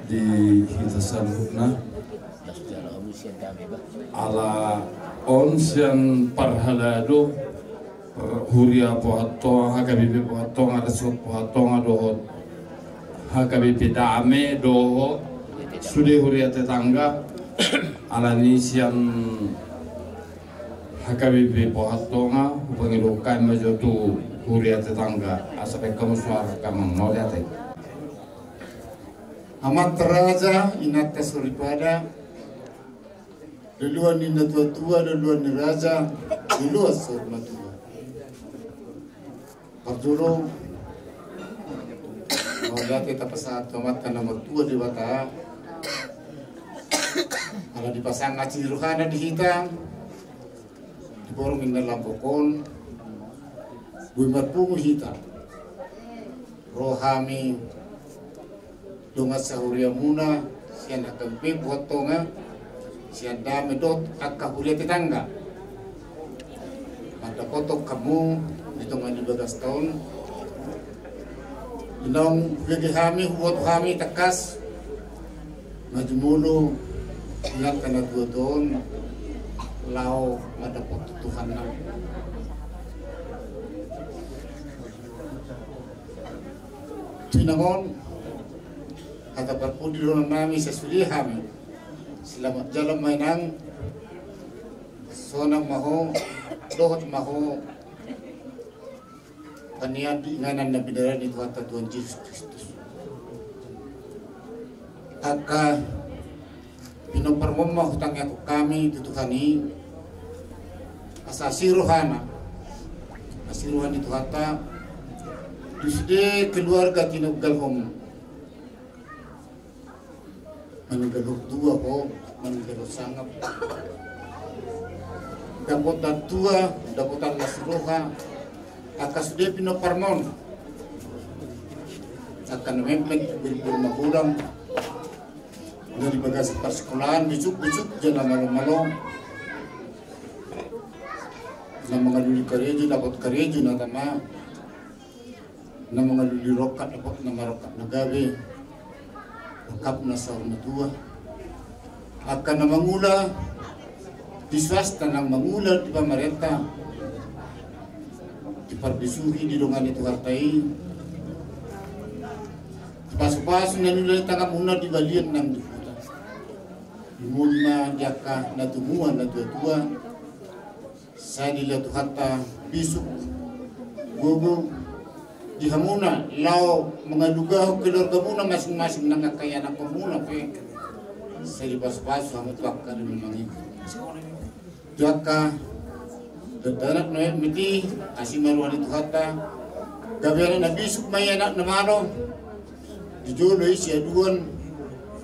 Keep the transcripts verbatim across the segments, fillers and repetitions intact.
Di hita saluhutna, ala on sian parhalado huria Pohatonga, H K B P Pohatonga, Resort Pohatonga dohot H K B P Dame dohot sude huria tetangga, alani sian H K B P Pohatonga, hupangido hami ma jo tu huria tetangga, asa baen hamu suara, amang, mauliate. Amanta raja, inanta soripada, luluan ni natuatua, luluan ni raja, luluan saur matua. Parjolo, mauliate tapasahat tu Amanta na martua Debata, ala dipasahat ni rohana di hita, di borngin na lambok on, boi marpungu hita. Ro hami dongan sahuriamuna sian H K B P Pohatonga, sian Dame dohot angka huria tetangga. Mandapothon hamu di tonga ni bagasta on. Naung hubege hami, huboto hami tangkas na jumolo di angka natuatua on laho mandapothon Tuhan nami. Tu inang on, hata parpudi dohonon nami, sai sude hami. Selamat jalan ma inang, sonang ma ho, dohot ma ho panian di inganan na pinarade ni Tuhanta Tuhan Jesus Kristus. Angka pinomparmon ma hutangiangkon hami tu Tuhan i, asa asi rohana, asi roha ni Tuhanta, tu sude keluarga tinonggalhon, maninggalhon tua ho, maninggalhon sangap, dapotan tua, dapotan las roha, angka sude pinomparmon, angka na mempet, biri-biri magodang, na di bagas parsikolaan, bisuk-bisuk, jala malo-malo, na mangalului karejo, dapot karejo na tama, na mangalului rongkap, dapot na marongkap na gabe, rongkap na saur matua, angka na mangula di swasta, na mangula di pamarenta, diparbisuhi, didongani Tuhanta i, dipasu-pasu na niula ni tanganmuna di balian nang di huta. Muli ma di angka na tumua, na tua-tua, sai dilehon Tuhanta bisuk, gogo di hamuna laho mangalugahon keluargamuna masing-masing, nang angka ianakhonmuna pe sai dipasu-pasu hamu tu angka na mangihut. Tu angka dakdanak na mate i, asi ma roha ni Tuhanta, gabe anak na bisuk ma i, anak na malo, di jolo i siaduan,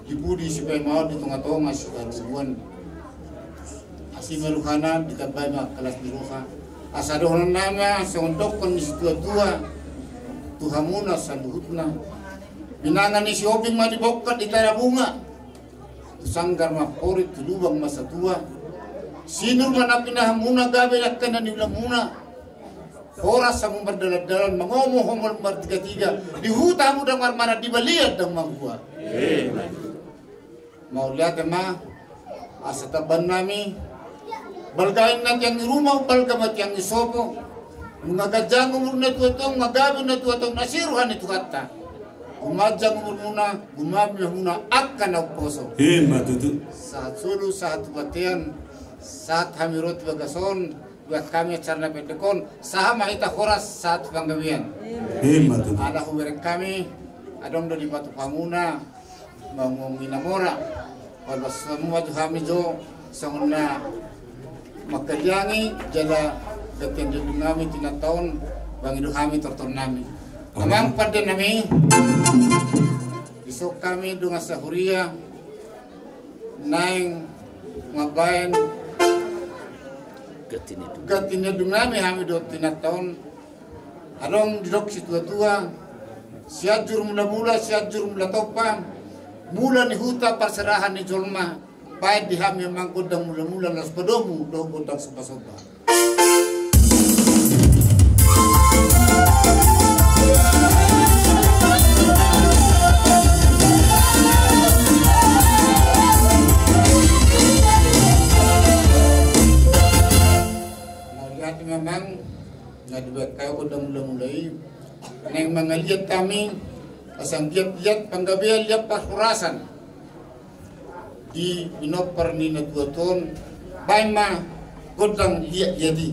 di pudi sipaimaon, di tonga-tonga sihalualuan. Asi ma rohana, ditambai ma angka las ni roha. Asa dohonon nami ma songon dokkon ni situa-tua tu hamuna saluhutna: Pinangan ni Sihombing ma dibongkar di Tanabunga, tu sanggar ma amporik, tu lubang ma satua. Sinur ma na pinahanmuna, gabe angka na niulamuna. Horas hamu mardalan-dalan, mangomo homol martiga-tiga, di huta hamu ndang marmaran, di balian ndang manggua. Mauliate ma. Asa tambahen nami: Balga inna tiang ni ruma, balga ma tiang ni sopo. Nunga ganjang umur ni natuatua on, nunga gabe natuatua on, asi roha ni Tuhanta. Gumanjang umurmuna, gumabi ma hamuna angka na umposo. Ima tutu. Sahat solu, sahat tu bontean, sahat hami ro tu bagas on, buat hami acara na pendek on, sahat ma hita horas, sahat tu panggabean. Ima tutu. Ala hubereng hami, adong do dipatupa hamuna, mangongina mora. Paluas hamu ma jo hami jo, songon na mangkaliangi, jala gantian diadong hami tinanta on, pangido hami tortor nami. Amang pande nami, dison hami dongan sahuria, naeng mambaen gantian diadong nami hami dohot tinanta on. Adong didok situa-tua: Sianjur Mulamula, Sianjur Mulatompa, mula ni huta parserahan ni jolma, baen di hami amang gondang mulamula, laos padomu dohot gondang somba-somba. Mangaliat hami, asa anggiat liat panggabean, liat parhorasan di pinompar ni natuatua on, baen ma gondang liat-liat i.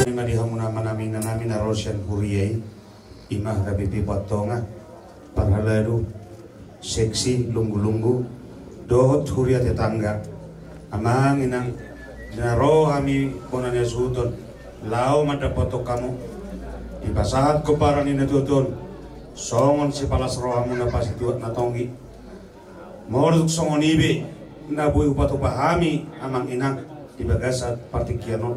Ima di hamu na manami, na nami na ro sian huria i, ima H K B P Pohantonga, parhalado, seksi, lunggulunggu, dohot huria tetangga. Amang inang, di na ro hami bona ni hasuhuton, laho mandapothon hamu, dipasahat pomparan ni natuatua on, songon sipalas rohamuna pasituak na tonggi. Molo tung songon i be na boi hupatupa hami amang inang di bagasan partingkian on.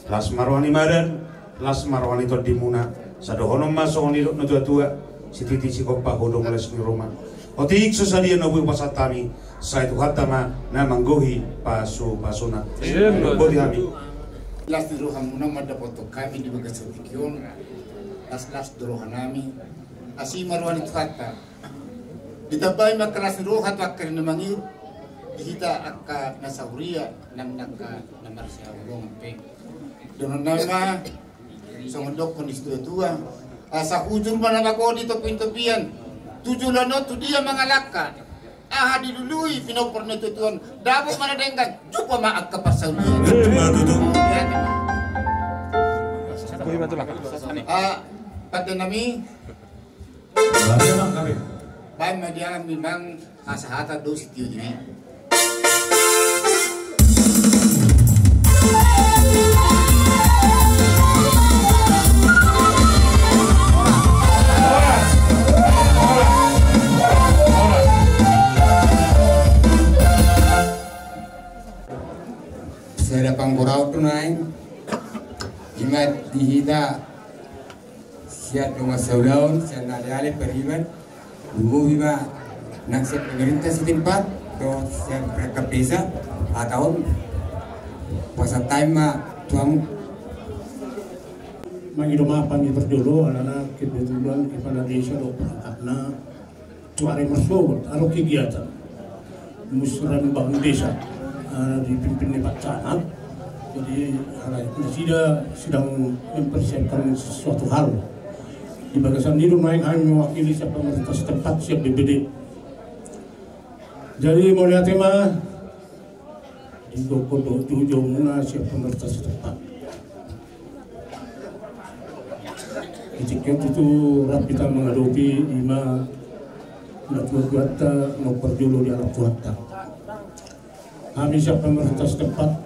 Las ma roha ni madan, las ma roha ni tondimuna. Sai dohonon ma songon nidok natuatua, sititi sigompa hudong les ni ruma. Otik so sadia na boi hupasahat hami, sai Tuhanta ma na manggohi pasupasuna. Amin. Boti hami. Las ni rohamuna mandapothon hami di bagasan tingki on. Las, las do rohanami. Asi ma roha ni Tuhanta. Ditambai ma las ni roha tu angka na mangido, di hita angka na sahuria nang angka na marsihaholongan pe. Dongan nama, songon dokkon ni situatua, asa hujur ma na mago di topian-topian, tu joloan on tu dia mangalangka. Aha dilului pinompar ni situatua on, dapot ma na denggan, jumpa ma angka parsaulian. Ima tutu. Ah, pande nami. Baen ma di hami memang asa hata do sitio di. Sada panggoraon do naeng ima di hita. Sian dongan saulaon, sian aleale pariban, lumobi ma nang sian pemerintah setempat dohot sian perangkat desa, hata on pasahat hami ma tu hamu. Mangido maaf hami parjolo alana kebetulan kepala desa dohot perangkatna tu ari marsogot adong kegiatan musrembang desa, eh, dipimpin ni Pak Camat. Jadi, eh, nasida sedang mempersiapkan sesuatu hal. Di bagasan i do naeng hami mewakili sian pemerintah setempat, sian B P D. Jadi mauliate ma di gokhon dohot juhujumuna sian pemerintah setempat. Di tingki on tutu rap hita mangadopi ima natuatuanta na parjolo dialap Tuhanta. Hami sian pemerintah setempat,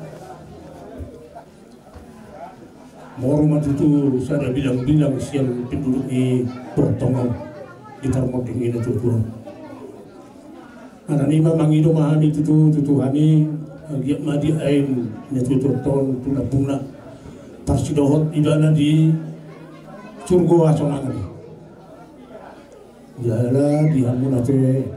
moru ma tutu sada bilang-bilang sian penduduk ni portong on di parmonding ni natuatua on. Alani i ma mangido ma hami tutu, tutu hami, eh, anggiat ma diain natuatuanta on tu lambungna, parsidohot ibana di surgo hasonangan i. Jala di hamuna pe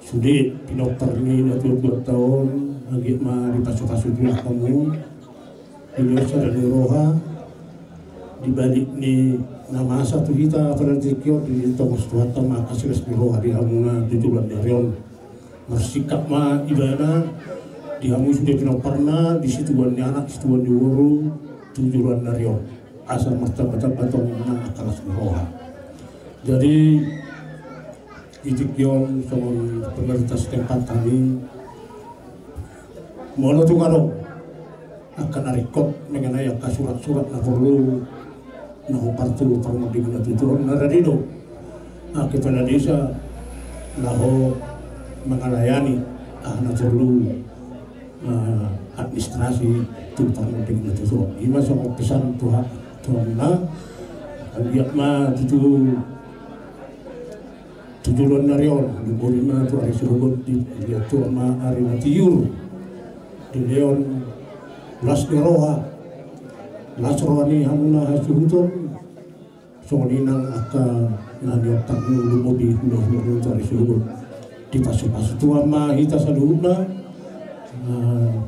sude pinompar ni natuatuanta on, anggiat ma dipasupasu Tuhan hamu. Dilehon sada ni roha di balik ni na masa tu hita, apala di tingki on ditongos Tuhanta ma angka las ni roha di hamuna tu joloan ni ari on. Marsikap ma ibana di hamu sude pinomparna, di situan ni anak, situan ni boru tu joloan ni ari on. Asa martambatamba tong nang angka las ni roha. Jadi di tingki on songon pemerintah setempat hami, molo tung adong angka na ringkot mengenai angka surat-surat na porlu na hombar tu parmonding ni natuatua on, na rade do, ah, kepala desa laho mangalayani, ah, na porlu, ah, administrasi tu parmonding ni natuatua on. Ima songon pesan tu ha-, tu hamuna, anggiat ma tutu tu joloan ni ari on, di boru ma tu ari Sihogot, di, di tua ma ari na tiur. Dilehon las ni roha, las roha ni hamuna hasuhuton. Songon i nang angka na niontangmu lumobi hulahula tu ari Sihogot. Dipasupasu Tuhan ma hita saluhutna. Nah,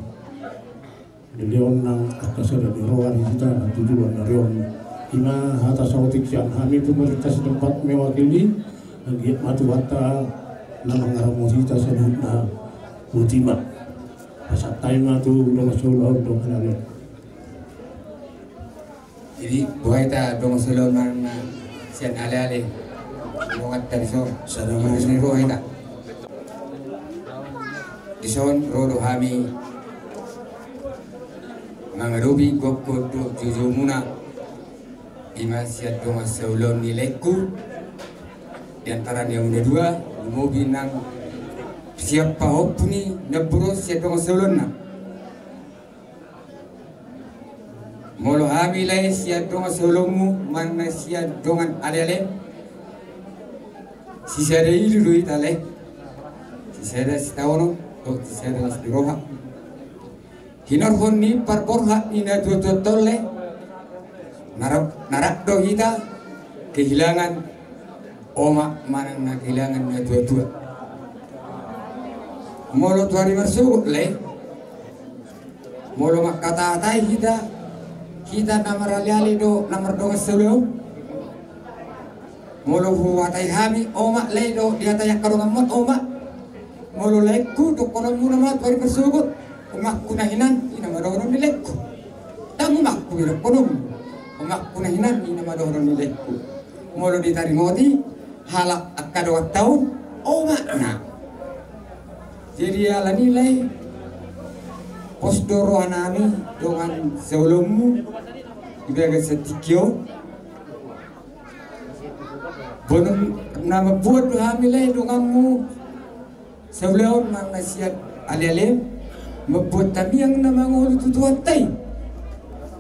dilehon nang angka sada ni roha di hita tu joloan ni ari on. Ima hata saotik sian hami pemerintah setempat mewakili, anggiat ma Tuhanta na mangaramoti hita saluhutna. Botima. Pasahat hami ma tu dongan saulaon, dongan aleale. Jadi boha hita dongan saulaon na sian aleale. Dongan tadi so. Sada ma. Di roha hita. Dison ro do hami mangadopi gokhon dohot juhujumuna. Ima sian dongan saulaon ni laengku, di antara ni hamuna dua, lumobi nang sian pahompu ni namboru on sian dongan saulaonna. Molo hami lae sian dongan saulaonmu manang sian dongan alealem, sisada ilu do hita lae, sisada sitaonon dohot sisada las ni roha. Hinorhon ni parborhat ni natuatuanta on lae, na rap, na rap do hita kehilangan omak manang na kehilangan natuatua. Molo tu ari marsogot lae, molo mangkatahatai hita, hita na maraleale dohot na mardongan saulaon. Molo huhatai hami omak lae dohot dihatai angka donganmon omak. Molo laengku, dohononmuna ma tu ari marsogot, omakku na hinan, i nama dohonon ni laengku. Ndang omakku, didokkon on. Omakku na hinan, i na ma dohonon ni laengku. Molo ditaringoti halak angka donganta on, omakna. Jadi alani, Lae, pos do rohanami dongan saulaonmu di bagasan tingki on. Boan na mambuat do hami, Lae, donganmu saulaon manang na sian alealem, mambuat tangiang na mangolu tu Tuhanta i.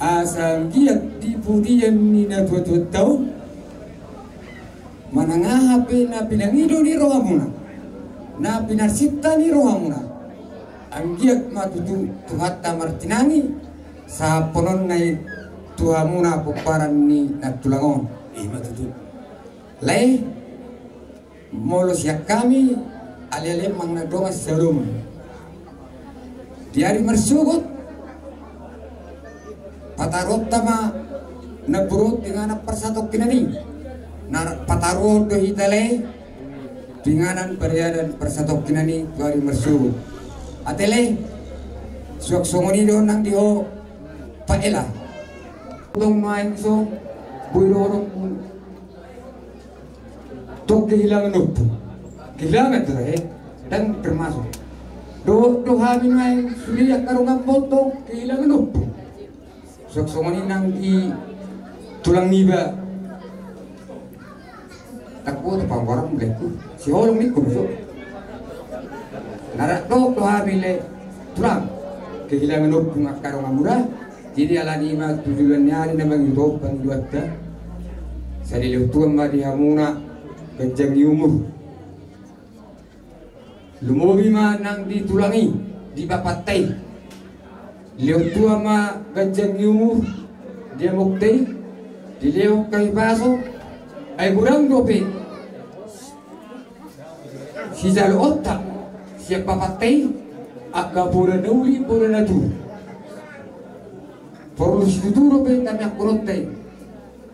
Asa anggiat di pudian ni natuatuanta on, manang aha pe na pinangido ni rohamuna, na pinarsinta ni rohamuna, anggiat ma tutu Tuhanta martinangi sahaphononna i tu hamuna pomparan ni nantulang on. I ma tutu. Lae, molo sian hami, alealem manang dongan saulaonmu, di ari marsogot pataruonta ma namboru on tu inganan parsatongkinan i. Na pataruon do hita, Lae, tu inganan parianan parsatongkinan i tu ari marsogot. Ate, Lae, suang songon i do nang di ho, Pak Ela. Tong main so, boi do orang tong kehilangan ompung. Kehilangan tu, eh, ndang termasuk. Dohot do hami nuaeng sude angka donganmon tong kehilangan ompung. Suang songon i nang di tulang niba. Ndang kuat panggoran mulaiku. Siholong ningku, so. Narak dohot do hami, Lae, tulang kehilangan ompung angka donganmuna. Jadi alani i ma tu joloan ni ari na mangihut pangidoanta. Sai dilehon Tuhan ma di hamuna ganjang ni umur. Lumobi ma nang di tulang i, di bapanta i. Dilehon Tuhan ma ganjang ni umur di amanta i. Dilehon hahipason, ai godang dope sijaloonta sian bapanta i angka poda na uli, poda na tubu. Porlu situtu dope tamiangkononta i,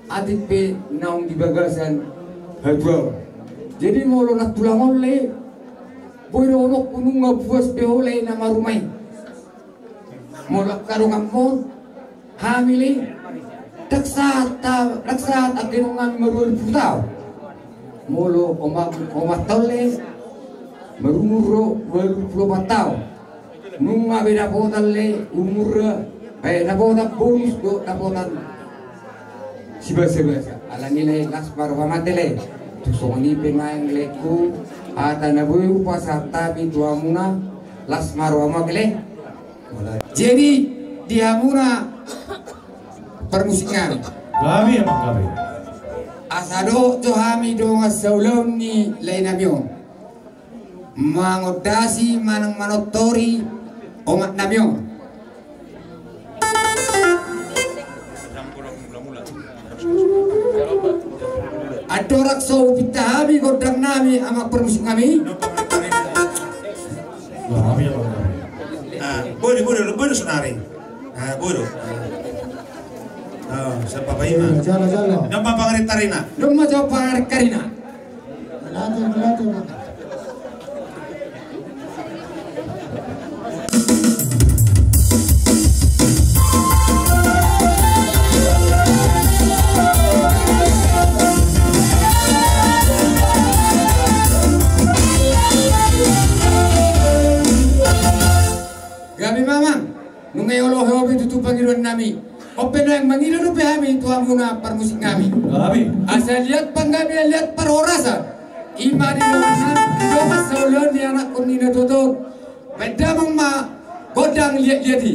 atik pe naung di bagasan hatuaon. Jadi molo nantulang on, Lae, boi dohononku nunga puas be ho, Lae, na maruma i. Molo angka donganmon, hami, Lae, ndang sahat, ndang sahat angka dongan hami marualu pulu taon. Molo oma, omanta on, Lae, marumur ro ualu pulu opat taon. Nunga be dapotan, Lae, umurna, eh, dapotan bonus dohot dapotan sibasabasa. Alani, Lae, las ma roham ate, Lae. Tung songon i pe nuaeng, laengku, hata na boi hupasahat hami tu hamuna, las ma roham ate, Lae. Jadi di hamuna parmusik nami. Gabe, Amang, gabe. Asa dohot jo hami dongan saulaon ni laenami on mangondasi manang manortori omaknami on. Andorang so hupinta hami gondangnami, Amang parmusik nami. Ah, boi do, boi do, boi do sonari. Ah, boi do. Ah, siapa, Pak Ima? Jalo, jalo. Nama pangarit tarina. Nama jawab pangarit tarina. Melatih, melatih, Bang. Gabe ma, Amang. Nunga dioloi ho be tutu pangidoannami. On pe nuaeng mangido dope hami tu hamuna parmusiknami. Gabe. Asa liat panggabean, liat parhorasan. I ma di dongan, di dongan saulaon, di anakkon ni natuatua on. Baen damang ma gondang liatliat i.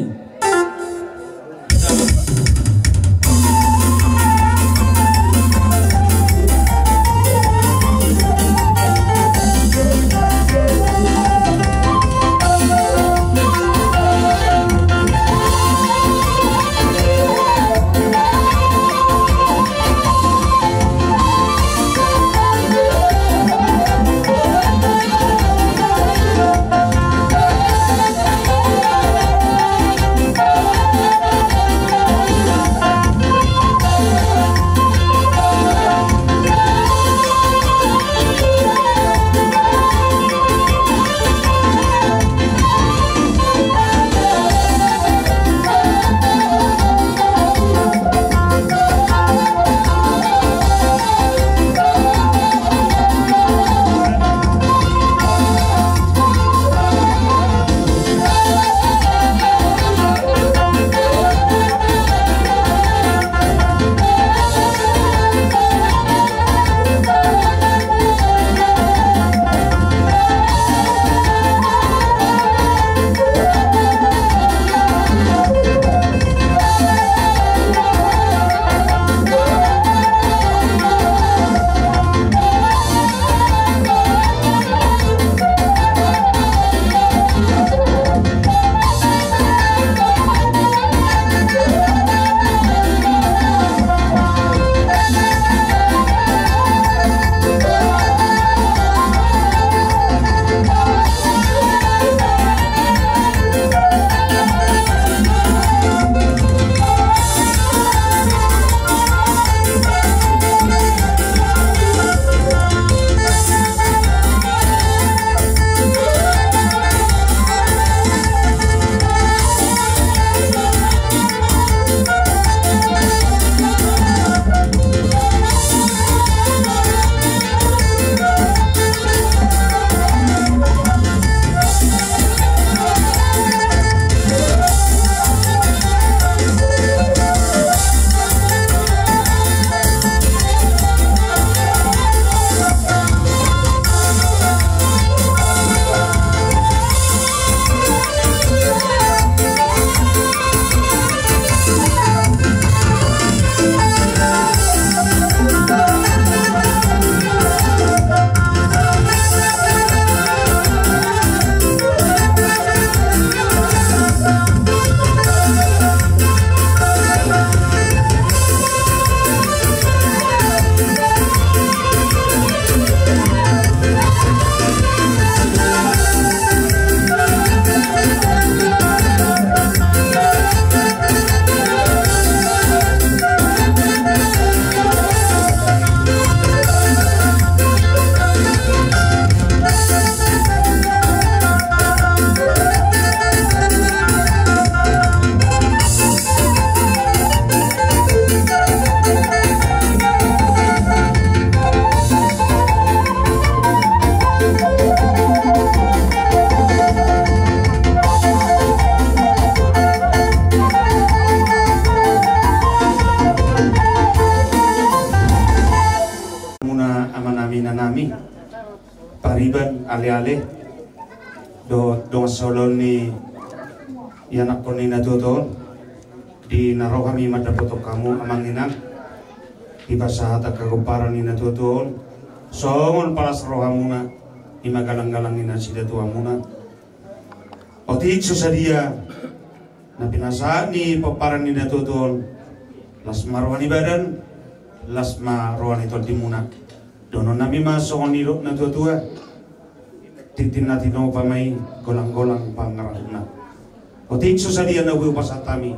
Inanami, pariban, aleale, do, dongan saulaon ni ianakhon ni natuatua on, di na ro hami mandapothon hamu amang inang, dipasahat angka pomparan ni natuatua on, songon palas rohamuna, i ma galanggalang ni nasida tu hamuna. Otik so sadia na pinasahat ni pomparan ni natuatua on, las ma roha ni badan, las ma roha ni tondimuna. Dohononnami ma songon nidok natuatua: Tintin na tinopa ma i, golanggolang pangarahutna. Otik so sadia na boi hupasahat hami,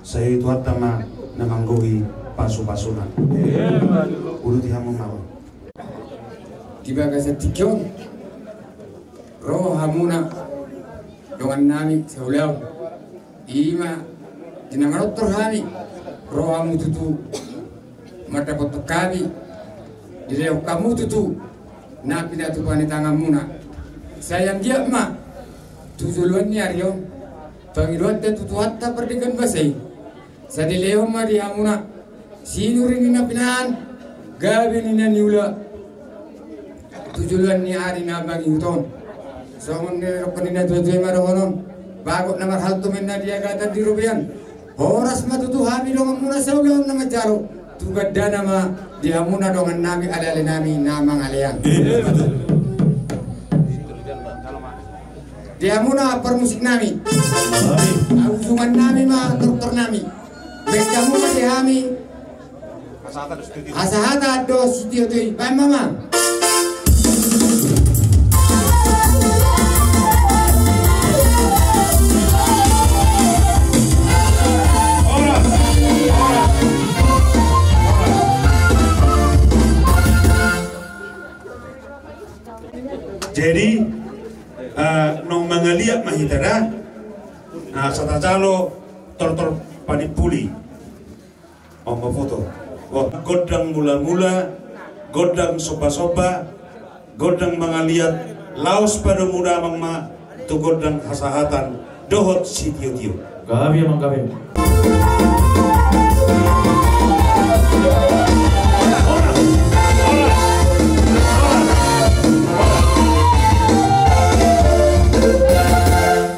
sai Tuhanta ma na manggohi pasupasuna. Uduti hamu ma. Di bagasan tingki on ro hamuna dongannami saulaon. I ma di na manortor hami, ro hamu tutu mandapothon hami, dilehon hamu tutu na pinatupa ni tanganmuna. Sai anggiat ma tu joloan ni ari on pangidoanta tu Tuhanta pardenggan basa i, sai dilehon ma di hamuna sinuri ni na pinahan, gabe ni na niula tu joloan ni ari na mangihut on. Songon na nidok ni natuatua i ma dohonon: Bagot na marhalto ma inna di agatan di robean. Horas ma tutu hami donganmuna saulaon na manjalo, tu gandana ma di hamuna dongannami alealenami na mangalean. Di hamuna parmusiknami, ujungannami ma tortornami. Baen hamu ma di hami hasahatan do sitiotio i. Baen ma, amang. Jadi, eh, naung mangaliat ma hita da. Nah, sai tajalo tortor panimpuli. Oh, ma foto. Oh, gondang mulamula, gondang sombasomba, gondang mangaliat, laos padomu damang ma tu gondang hasahatan dohot sitiotio. Gabe, amang, gabe.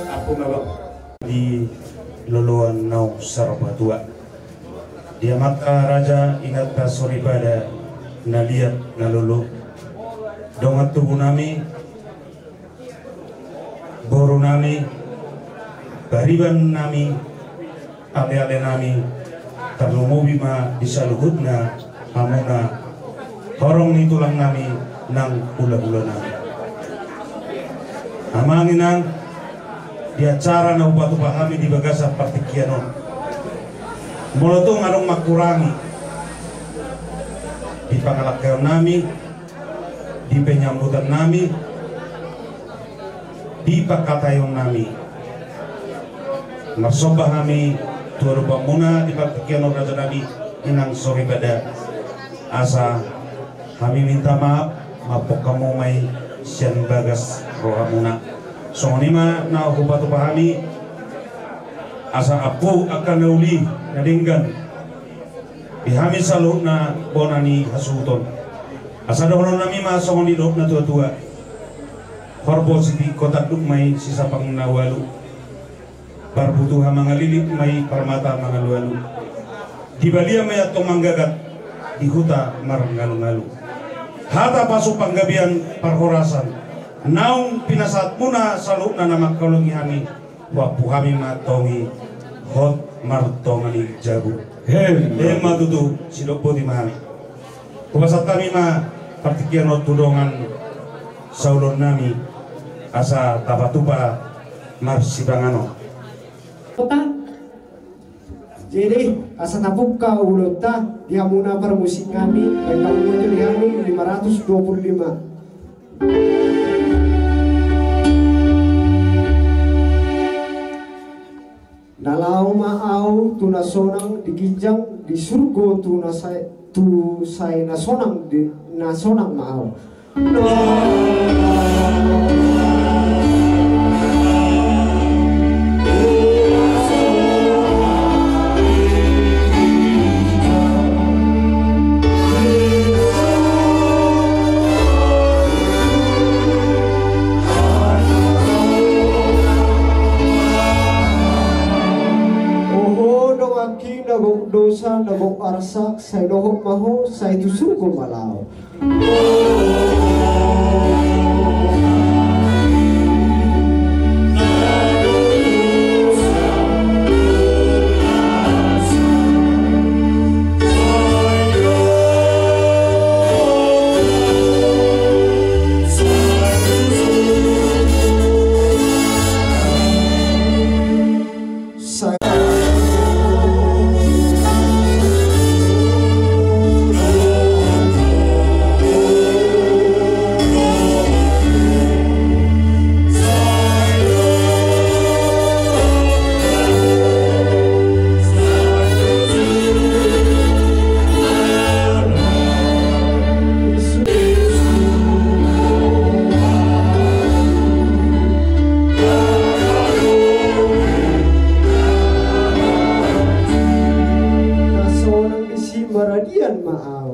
Ampun, abang. Di loloan naung sarpatua, di amanta raja, inanta soripada na liat na lolo, dongan tubunami, borunami, paribannami, alealenami, tarlumobi ma di saluhutna hamuna horong ni tulangnami nang hulahulanami. Amang inang, di acara na hupatupa hami di bagasan partingkian on, molo tung adong mangkurangi di pangalangkeonnami, di penyambutannami, di pangkataionnami, marsomba hami tu adopanmuna di partingkian on, rajanami, inang soripada, asa hami minta maaf, maaphon hamu ma i sian bagas rohamuna. Songon i ma na hupatupa hami, asa ampu angka na uli na denggan di hami saluhutna bona ni hasuhuton. Asa dohononnami ma songon nidok natuatua: Horbo sititi, tanduk ma i sisapang na ualu, parbutuha mangalilit ma i parmata mangalualu, di balian ma i antong manggagat, di huta marngalungalu. Hata pasu panggabean parhorasan naung pinasahatmuna saluhutna na mangkaholongi hami, huampu hami ma antong i hot martonga ni jabu. Emma tutu, sidok boti ma hami. Hupasahat hami ma partingkian on tu dongan saulaonnami, asa tapatupa marsipanganon. Kota. Jadi, asa tapungka ulaonta, di hamuna parmusiknami, baen hamu ma jo di hami lima ratus dua puluh lima. Na laho ma au tu na sonang di ginjang, di surgo tu na sai, tu sai na sonang di, na sonang ma au. Marsak, sai dohot ma ho, sai tu surgo ma laho. Sai Sonang disi maradian ma ahu.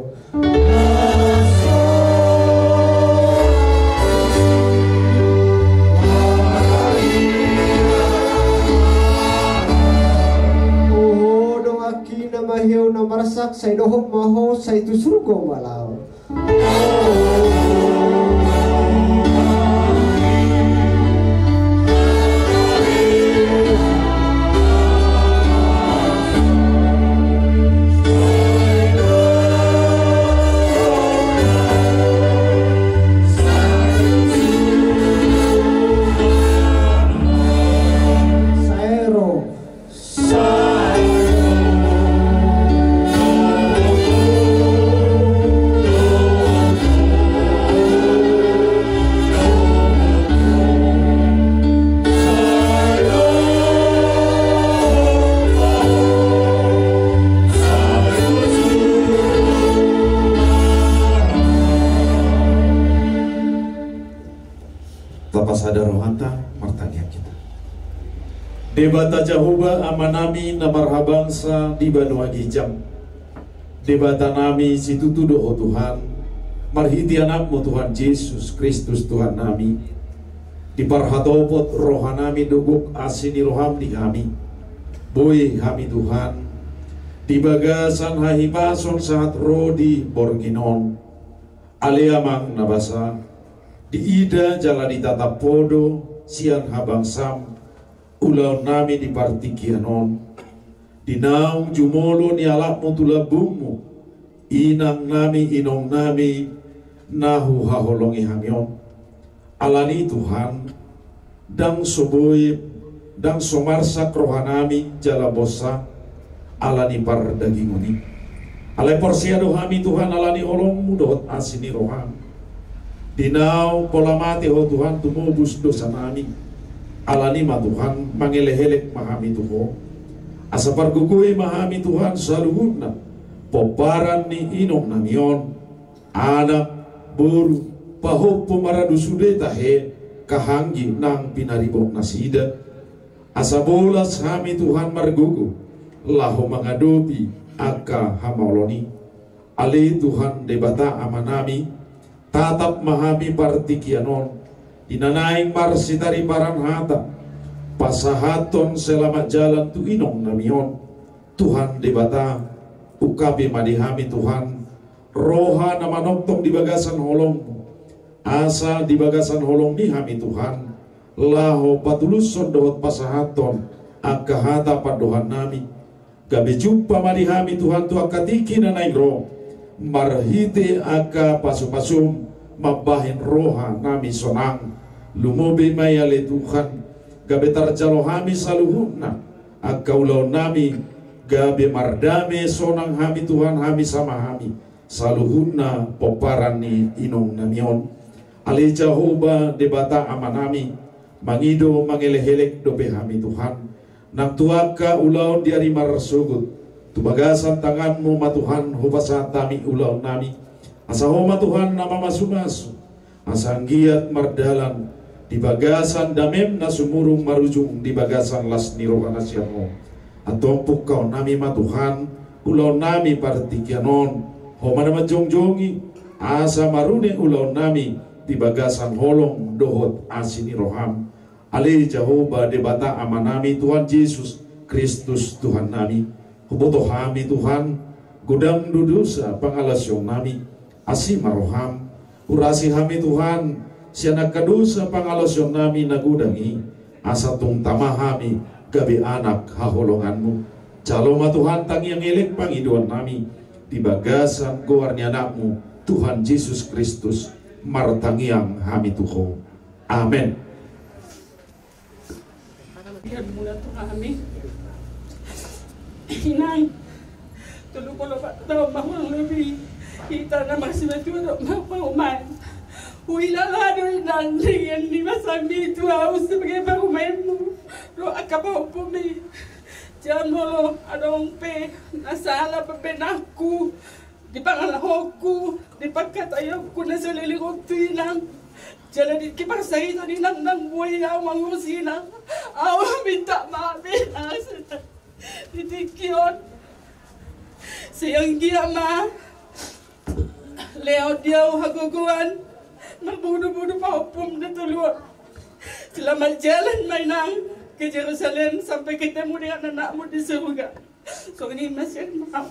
Oho, donganki na maheu na marsak, sai dohot ma ho, sai tu surgo ma laho. Sai ro. Tapasada rohanta, martangiang hita. Debata Jahowa, Amanami na marhabangsa di banua ginjang, Debatanami situtu do Ho Tuhan, marhite Anakmu Tuhan Jesus Kristus Tuhannami, diparhatopot rohanami do gok asi ni roham di hami. Boi hami Tuhan, di bagasan hahipason sahat ro di borngin on. Ale Amang na basa, diida jala ditatap Ho do sian habangsam ulaonnami di partingkian on. Di naung jumolo ni alapmu tu lambungmu, inangnami, inongnami, na huhaholongi hami on. Alani Tuhan, ndang so boi, ndang so marsak rohanami jala bosa, ala ni pardagingon i. Alai porsea do hami Tuhan, ala ni holongmu dohot asi ni roham. Di naung pola mate Ho Tuhan tumobus dosanami. Alani ma Tuhan, mangelehelek ma hami tu Ho. Asa pargogoi ma hami Tuhan saluhutna pomparan ni inongnami on. Anak, boru, pahompu maradu sude tahe, kahanggi nang pinaribot nasida. Asa bolas hami Tuhan margogo, laho mangadopi angka hamaolon i. Ale Tuhan Debata Amanami, tatap ma hami partingkian on, di na naeng marsitariparan hata, pasahathon selamat jalan tu inongnami on. Tuhan Debata, ungkapi ma di hami Tuhan, roha na manongtong di bagasan holongmu, asa di bagasan holong ni hami Tuhan, laho patulushon dohot pasahathon angka hata pandohannami. Gabe jumpa ma di hami Tuhan tu angka tingki na naeng ro, marhite angka pasupasum mambahen rohanami sonang. Lumobi ma i ale Tuhan, gabe tarjalo hami saluhutna angka ulaonnami, gabe mardame sonang hami Tuhan, hami sama hami saluhutna pomparan ni inongnami on. Ale Jahowa Debata Amanami, mangido mangelehelek dope hami Tuhan. Nang tu angka ulaon di ari marsogot, tu bagasan tanganmu ma Tuhan hupasahat hami ulaonnami. Asa Ho ma Tuhan na mamasumasu, asa anggiat mardalan di bagasan damem na sumurung marujung di bagasan las ni roha na sian Ho. Antong pungkaonnami ma Tuhan ulaonnami partingkian on, Ho ma na manjongjongi, asa marune ulaonnami di bagasan holong dohot asi ni roham. Ale Jahowa Debata Amanami, Tuhan Jesus Kristus Tuhannami, huboto hami Tuhan, Godang do dosa pangalaosionnami, asi ma roham. Urasi hami Tuhan, sian angka dosa pangalaosionnami na godang i, asa tung tama hami gabe anak haholonganmu. Jalo ma Tuhan tangiang elek pangidoannami, di bagasan goar ni Anakmu, Tuhan Jesus Kristus, martangiang hami tu Ho. Amen. Inang, tolu pulu opat taon ma hurang lobi hita na masimatua dohot parumaen. Huilala do inang, denggan ni basami tu au sebagai parumaenmu dohot angka pahompumi. Jala molo adong pe na sala pambahenanku, di pangalahonku, di pangkataionku na saleleng on tu inang, jala di kiparsahita ni inang, nang boi au mangurus inang, au minta maaf inang. Di tingki on, sai anggiat ma lean di au hagogoan, marboruboru pahompum na tolu on. Selamat jalan ma inang ke Jerusalem sampai ketemu dengan anakmu di surga. Songon i ma sian au.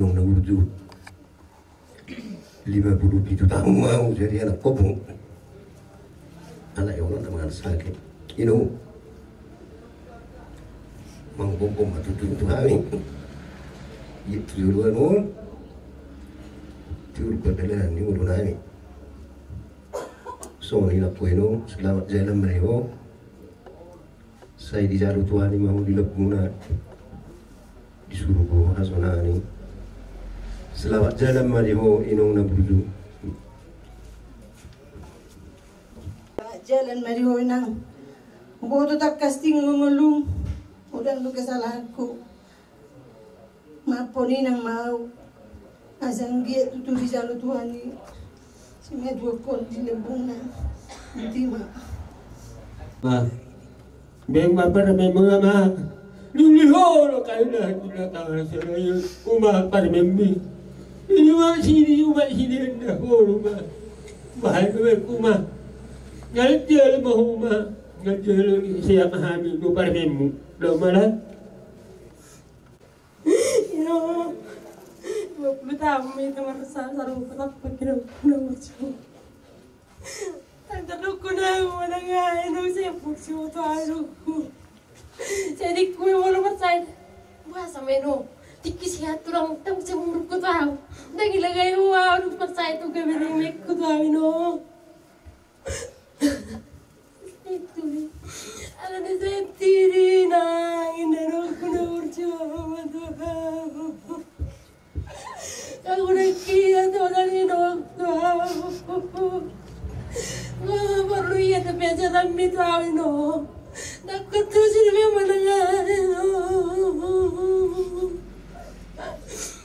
Inong na burju, lima pulu pitu taon ma au jadi anak kopo. Anak i on na mangan sake. Inong, mangompom ma tutu tu hami. Ia tu joloan on, tiur pardalanan ni ngolunami. Songon i nang ho inong, selamat jalan ma di ho. Sai dijalo Tuhan i ma ho di lambungna, di surgo hasonangan i. Selamat jalan ma di ho inong na burju. Selamat jalan ma di ho inang. Huboto tangkas tingki ngolum, godang do kesalahanku. Maafhon inang ma au. Asa anggiat tutu dijalo Tuhan i simatuakkon di lambungna. Botima. Bah, baen ma parumaenmu ma. Lihulihol kaina di belakang sana i. Uma parumaenmi. Ini ma sini, uma sini enda hol ma. Baen ma uma. Ngalih dia lima uma. Ngalih dia lima siap hami do parumaenmu. Lo malah. Ino, dua puluh taon ma hita marsarupa, rap pake na, na burju. Tangkar dukun au manang aha, ino, sai burju tu au dukun. Sai dikku molo marsahit. Boasa ma ino, tingki sihat tulang, tang sai burju tu au. Ndang ilagai au, au dung marsahit tu gabe rimekku tu au ino. Itu ni. Ala ni sentiri nang inda nongku na burju ma tu au. Au na kia tu ala ni nong tu au. Nga porlu ia tapi aja rambi tu au ino. Nakut tu sini memang nang ino.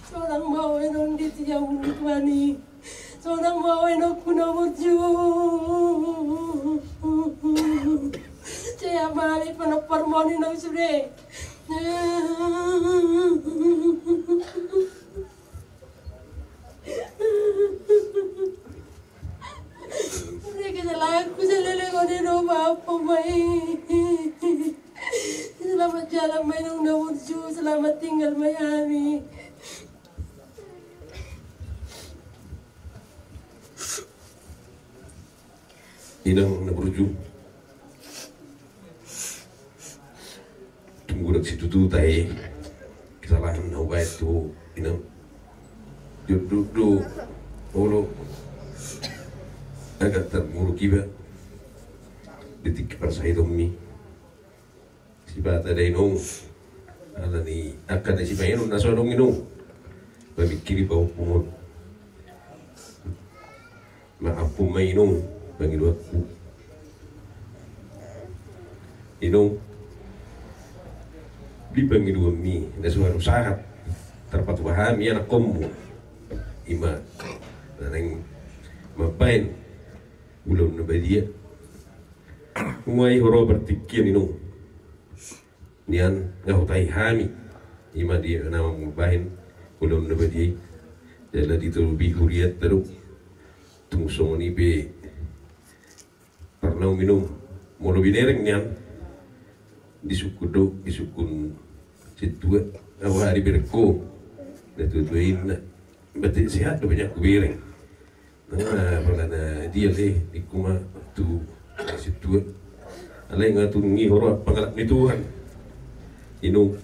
Seorang bawa ino di tiang tuani. Sonang ma au inongku na burju. Sai amali panompar moni nang sude. Kesalahanku saleleng on ino, maaf ma i. Selamat jalan ma inong na burju, selamat tinggal ma hami. Inang na burju. Tung godang situtu tahe kesalahan na hubaen tu ho inang. Jotjot do olo agak tarmuruk iba di tingki parsahitonmi. Sipata da inong. Ala ni angka na sibaenon na so adong inong. Pamingkiri pahompum on. Maafhon ma inong pangidoanku. Inong, di pangidoanmi na so adong sahat tarpatupa hami anakkonmu. Ima na naeng mambaen ulaon na badia. Nunga i ho ro partingkian inong. Nian nga hutahi hami. Ima dia na mambaen ulaon na badia i. Jala di topi hurianta do. Tung songon i pe parnaum inong. Molo binereng nian disungkun do, disungkun sintua. Au ari berengko, natuatua inna, berarti sehat do banyak kubereng. Nah, pala na dia le, ikuma tu sintua. Alai nga turungi horo pangalap ni Tuhan. Inong,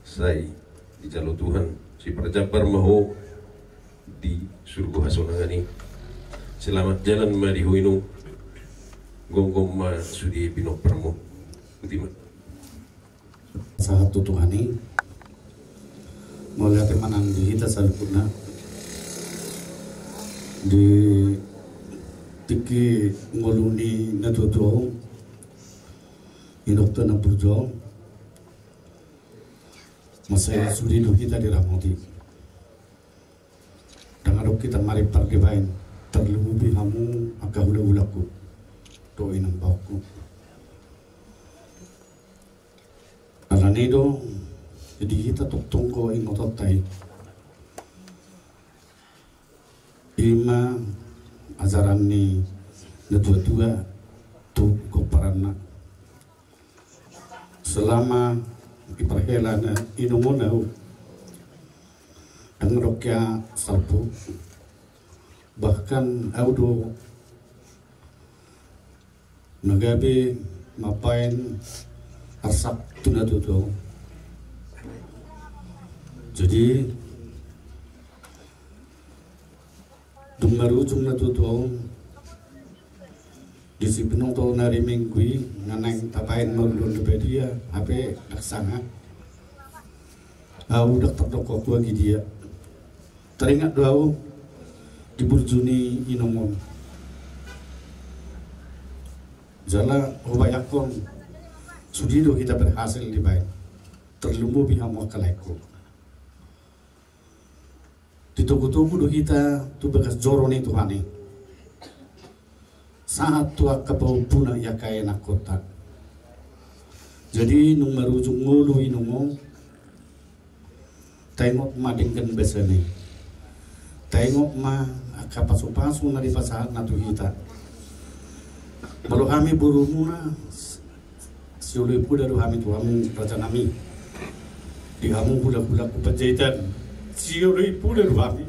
sai dijalo Tuhan, siparjambar ma ho di surgo hasonangan i. Selamat jalan ma di ho inong. Gomgom ma sude pinomparmu. Uti ma. Sahat tu Tuhan i. Mauliate ma nang di hita saluhutna. Di tingki ngolu ni natuatua on, inokta na burju on, mansai sude do hita diramoti. Ndang adong hita maripar dibaen, tarlumobi hamu angka hulahulangku dohot inang baoku. Alani do di hita tongtong do inotonta i. Ima ajaran ni natuatua tu gomparanna. Selama diparhela na inong on au, ndang adong hea salpu. Bahkan au do na gabe mambaen arsak tu natuatua on. Jadi dung marujung natuatua on, disi pinontor na ari Minggu i, na naeng tabaen marulaon di badia, hape ndang sanga. Au ndang tardok ho hu agi dia. Taringot do au di burju ni inong on. Jala hubayangkon sude do hita berhasil dibaen, tarlumobi hamu angka laengku. Ditogutogu do hita tu bagas joro ni Tuhan i. Sahat tu angka pahompuna i angka ianakkonta. Jadi dung marujung ngolu inong on, taingot ma denggan basa ni. Taingot ma angka pasupasu na dipasahatna tu hita. Molo hami borumuna, sioloi poda do hami tu hamu rajanami. Di hamu hulahulangku Panjaitan, sioloi poda do hami.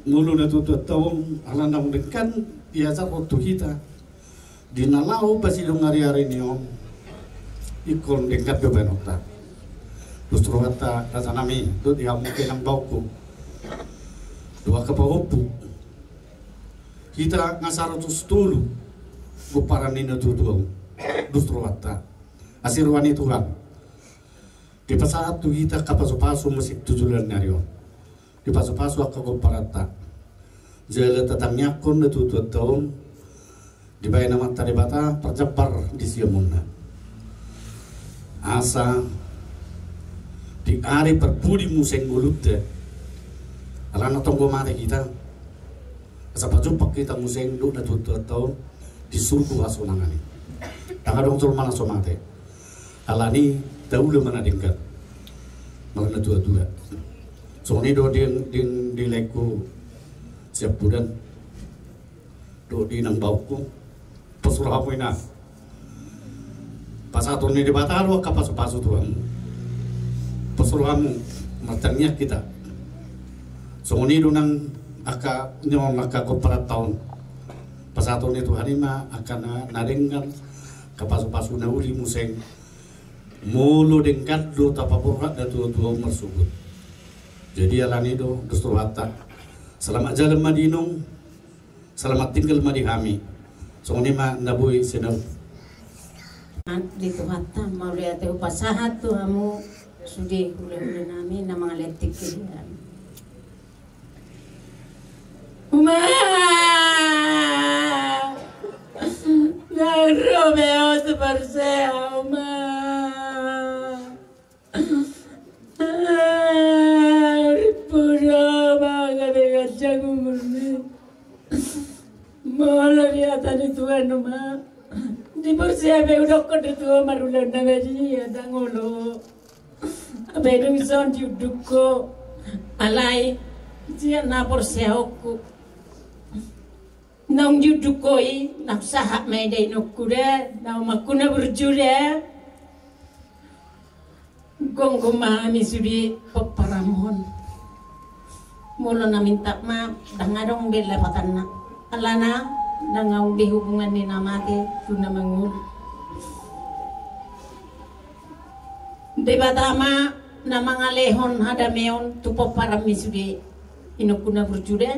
Molo natuatuanta on ala naung denggan diajarhon tu hita di na laho pasidung ariari ni on, ingkon denggan do baenonta. Dos rohanta rajanami, dohot di hamu angka inang baoku dohot angka pahompu. Hita nga saratus tolu gomparan ni natuatua on. Dos rohanta, asi roha ni Tuhan, dipasahat tu hita angka pasupasu musik tu joloan ni ari on. Dipasupasu angka gomparanta. Jala tatangiangkon natuatuanta on, dibaen Amanta Debata parjambar di siamunna. Asa di ari parpudi muse ngolunta, alana tong do mate hita, asa pajumpang hita muse dohot natuatuanta on di surgo hasonangan i. Ndang adong jolma na so mate. Alani taula ma na denggan marnatuatua. Songon i do di, di, di laengku siampudan dohot di inang baoku. Pos rohamu ina. Pasahaton ni Debata do angka pasupasu tu hamu. Pos rohamu, martangiang hita. Songon i do nang angka ni on angka gomparanta on. Pasahaton ni Tuhan i ma angka na, na denggan, angka pasupasu na uli muse. Molo denggan do tapaborhat natuatua on marsogot. Jadi alani do dos rohanta. Selamat jalan ma di inong. Selamat tinggal ma di hami. Songon i ma na boi sinur. Di Tuhanta mauliate hupasahat tu hamu sude hulahulanami na mangalehon tingki di hami. Uma! Ndang ro be ho tu porsea, Uma. Rippu do, Uma, gabe ganjang umurmi. Molo di hata ni Tuhan, Uma, di porsea pe hudokkon do tu ho marulaon na badia, ndang olo. Hape dung dison diunduk ho. Alai sian na porseaonku, naung diunduk ho i, naung sahat ma i da inongku da, naung omakku na burju da. Gomgom ma hami sude pomparanmon. Molo na minta maaf, ndang adong be lapatanna. Alana, ndang adong be hubungan ni na mate tu na mangolu. Debata ma na mangalehon hadameon tu pomparanmi sude. Inongku na burju da,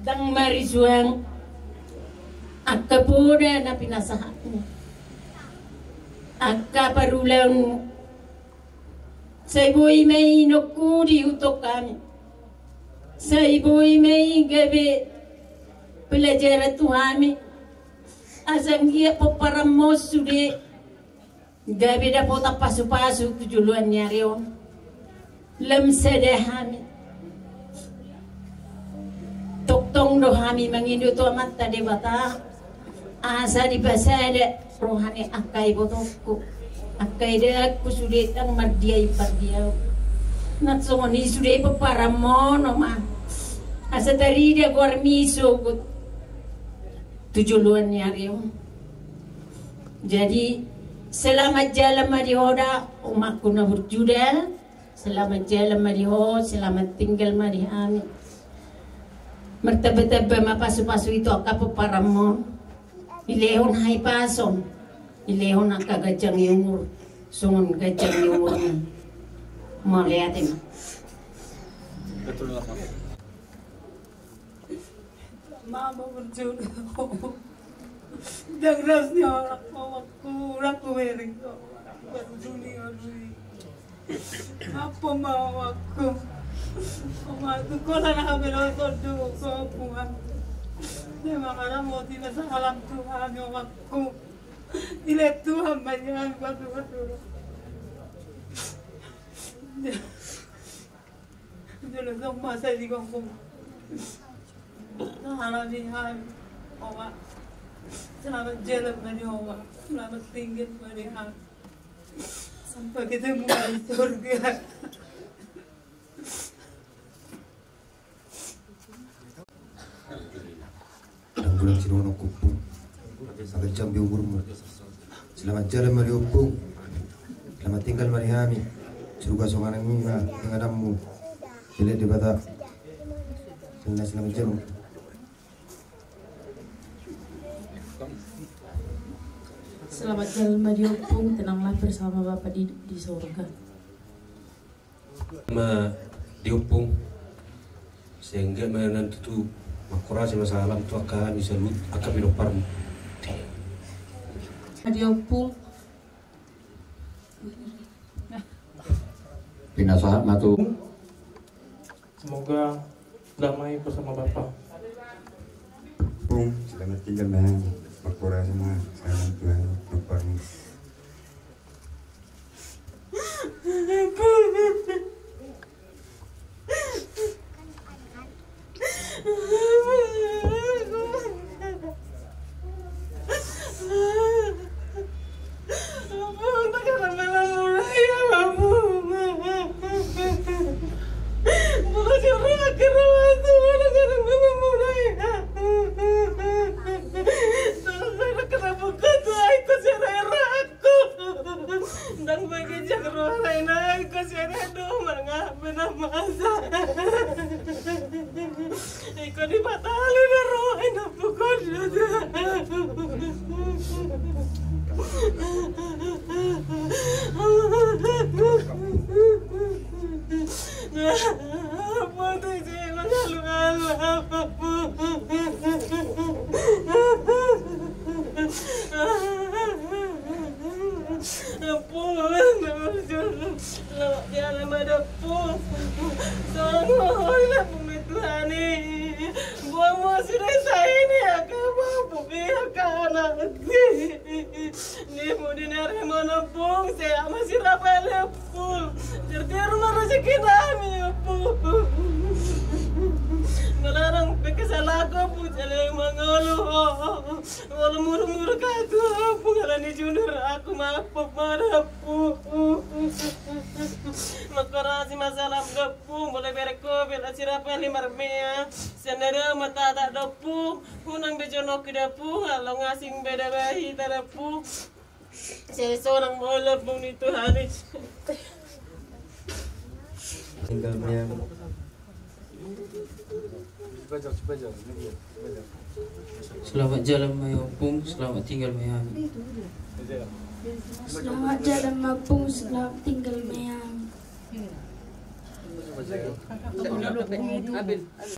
ndang marisuang angka poda na pinasahatmu, angka parulaonmu. Sai boi ma i, inongku, diihuthon hami. Sai boi ma i gabe pelajaran tu hami. Asa anggiat pomparanmon sude gabe dapotan pasupasu tu joloan ni ari on. Lam sada hami. Tongtong do hami mangido tu Amanta Debata asa dipasada roha ni angka ibotongku, angka idaonku sude, ndang mardia i pardiaon. Nang songon i sude pomparanmon, o ma, asa tarida goarmi sogot tu joloan ni ari on. Jadi, selamat jalan ma di ho da, omakku na burju da. Selamat jalan ma di ho, selamat tinggal ma di hami. Martambatamba ma pasupasu i tu angka pomparanmon. Dilehon hahipason, dilehon angka ganjang ni umur, songon ganjang ni umurmi. Mauliate ma. Mama berjuang. Ndang las ni omakku, omakku, omakku, bereng. Baru dunia dui. Apa ma omakku? Omakku, kau sana ambil otot dulu, kau pulang. Dia marah mau tidak salam Tuhan, omakku. Ile Tuhan, banyak batu-batu. Jolo tong masa di gomgom. Selamat tinggal, Oma. Selamat jalan ma di Oma. Selamat tinggal ma di Oma. Sampai ketemu di surga. Ndang godang sidohonon, Ompung. Asa ganjang be umurmu. Selamat jalan ma di ho, Ompung. Selamat tinggal ma di hami. Surga songon i ma ingananmu. Dilehon Debata. Selamat, selamat jalan. Selamat jalan ma di ho, Ompung. Tenanglah bersama Bapa di, di sorga. Ma di ho, Ompung. Sehingga ma na tutu mangkorasi ma salam tu angka hami saluhut angka pinomparmu. Ma di ho, Ompung. Pinasahat ma tu. Semoga damai bersama Bapa. Ompung, selamat tinggal, Nang. Mangkorasi ma salam tu angka pinomparmu. Ndang bagi jak roha lain ai, kau sian ado marngap na masa. Iko di patali na roha na pukul. Putih sih, lo jalu alam. Ompung, selamat jalan ma da, Ompung. Songon i ma, Ompung, Tuhan i. Buang ma sude sai ni angka bapa, angka anak. Di mudi ni ari ma, Ompung, sehat ma si Rafael, Ompung. Tir-tir ma rezeki nami, Ompung. Melarang pe kesalahanku, Ompung, jala mangolu. Molo muru-muru hata, Ompung, ala ni jundul, aku ma, Ompung, ma da, Ompung. Mangkorasi ma salam da, Ompung, molo berengku, bela si Rafael i Marbea. Sian na da ma tata da, Ompung. Unang be jonok i da, Ompung, ala nunga asing be da hita da, Ompung. Sai sonang ma ulaonmu, Ompung, di Tuhan i. Tinggal ma i. Selamat jalan ma i ompung, selamat tinggal ma i hami. Selamat jalan ma ompung, selamat tinggal ma i hami.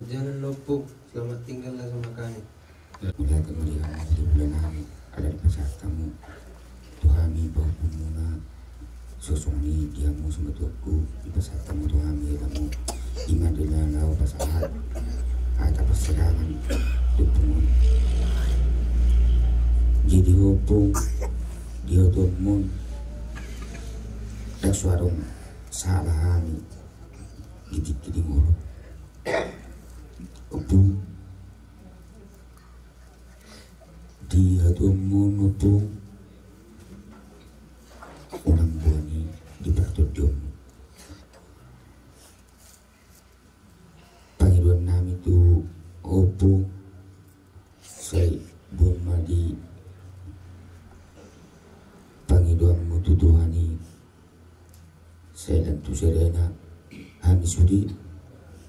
Jalan ompung, selamat tinggal ma i hami. Mauliate ma di hamu, di bula nami, ala dipasahat hamu tu hami pahompu muna, songon i di hamu simatuangku, dipasahat hamu tu hami, i ma di na laho pasahat hata parsirangan tu ompung. Jadi ompung, di hatuaonmuna, ndang so adong sala hami di tingki di ngolu. Ompung. Di hatuaonmuna ompung, unang boan i di partondionmuna. Pangidoan nami tu ho ompung, sai boan ma di pangidoanmu tu Tuhan i. Sai lan tu sadana hami sude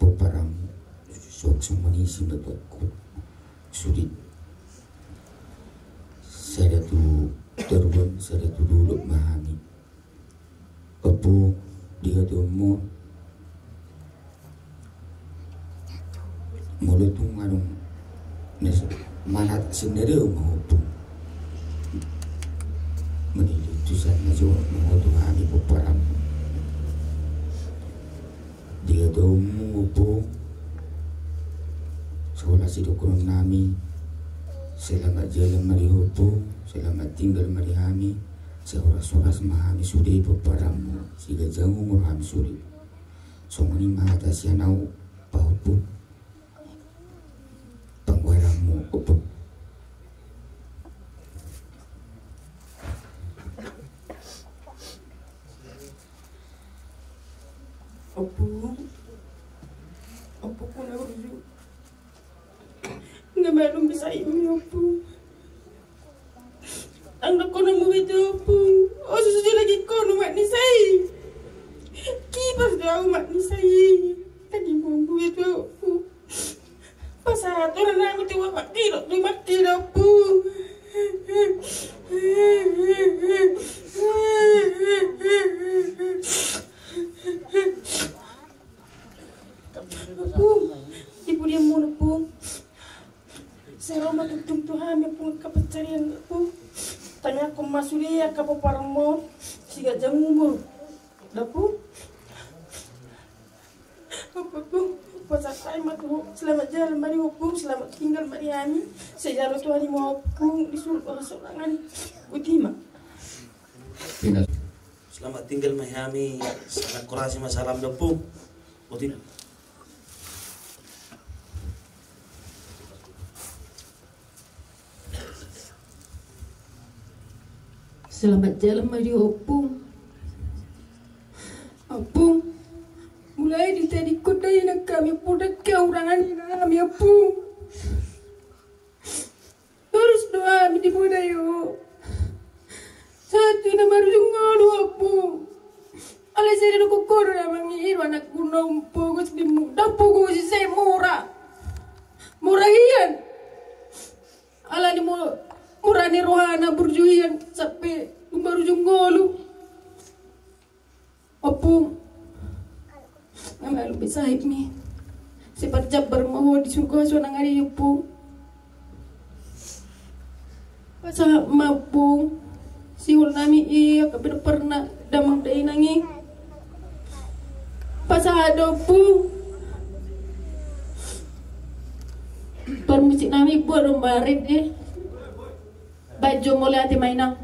pomparanmu, songon i simatuangku sude. Sada tu toruan, sada tu dolok ma hami. Ompung, di hatuaonmuna, molo tung adong na manat sinadeo ma ompung. Molo tung adong na manat sinadeo ma ompung. Di hatuaonmu ompung, songon na sidohonon nami, selamat jalan ma di ho ompung, selamat tinggal ma di hami, sai horas-horas ma hami sude pomparanmu, sai ganjang umur hami sude. Songon i ma hata sian au pahompu. Panggoaranmu ompung. Ompung. Ompungku na burju. Nga malum be sahitmi ompung. Ndang dohonon muna be tu ompung, o susu lagi kono mak ni sai. Kipas do au mak ni sai. Tadi muna be tu ompung. Pasahat orang nami tu mak kilo tu mak kilo ompung. Ompung, di pudianmuna ompung. Sai ro ma tumtum tu hami ompung angka pansarian ompung. Tangiangkon ma sude angka pomparanmuna, sai ganjang umur. Ompung. Ompung, pasahat ma tu ho, selamat jalan ma di ho ompung, selamat tinggal ma di hami. Sai jalo Tuhan i ma ho ompung di surgo hasonangan. Botima. Selamat tinggal ma di hami, salam koras i ma salam ompung. Botima. Selamat jalan ma di ho ompung. Ompung, mulai di tadingkon dainang hami ompung, ndang haurangan hami ompung. Torus do hami di bodai ho. Sahat tu na marujung ngolu ompung. Alai sai didok ho do na mangido anakku na umpogus di mu, ndang pogus i sai mura. Mura hian. Alani mu, mura ni rohana burju hian sampe tu marujung ngolu. Ompung. Nga malum be sahitmi. Sai parjambar ma ho di surgo hasonangan i ompung. Pasahat ma ompung. Sihol nami i angka pinompar na damang dainang i. Pasahat do ompung. Parmusik nami buat do marit i. Bajo mauliate ma inang.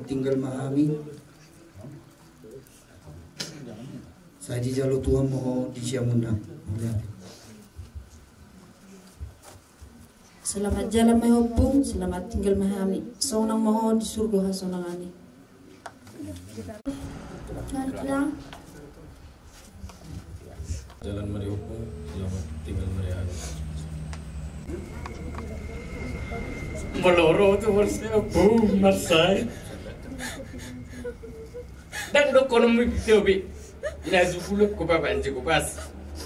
Tinggal ma hami. Sai dijalo Tuhan ma ho di siamunna. Selamat jalan ma ho Ompung, selamat tinggal ma hami. Sonang ma ho di surgo hasonangan i. Jalan ma di Ompung, selamat tinggal ma di hami. Molo ro tu borsi Ompung, marsai. Ndang dohonon muna be. Na jugul ho Bapak Jacob Bas.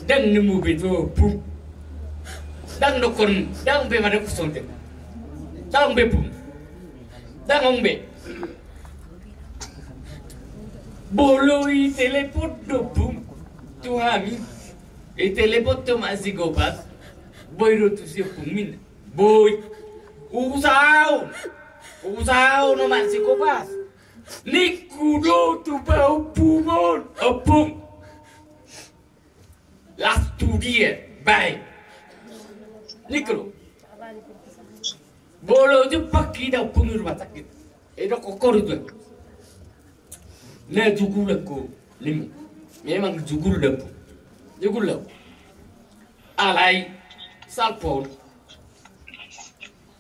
Ndang ninmu be tu Ompung. Ndang dohonon, ndang be mada kusontek. Ndang be Ompung. Ndang be. Molo ditelepon do Ompung tu hami. Ditelepon tu Mak Jacob Bas. Boi do tusi Ompung mina. Boi. Usahaon. Usahaon Mak Jacob Bas. Ningku do tu paompung on, Ompung. Las tu dia, bae. Ningku do. Molo jumpang hita Ompung di rumah sakit. Didok ho do tutu. Na jugul ho ninmu. Memang jugul do Ompung. Jugul do. Alai, salpu.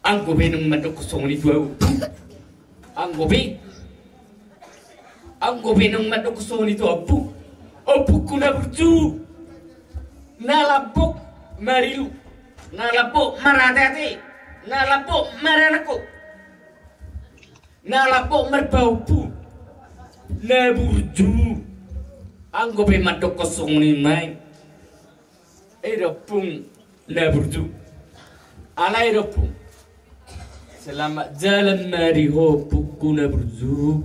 Anggo be naung mandok songon i tu ahu. Anggo be. Anggo be naung mandok songon i tu ahu. Ompungku na burju. Na lambok marilu. Na lambok marateate. Na lambok maranakko. Na lambok marpaompung. Na burju. Anggo be mandok songon i ma i. Eda Ompung na burju. Alai eda Ompung. Selamat jalan ma di ho Ompungku na burju.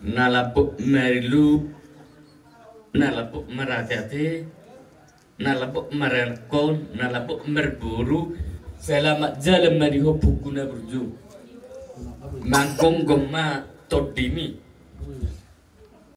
Na lambok marilu. Na lambok marateate. Na lambok maranakko. Na lambok marboru. Selamat jalan ma di ho Ompungku na burju. Manggomgom ma tondimi.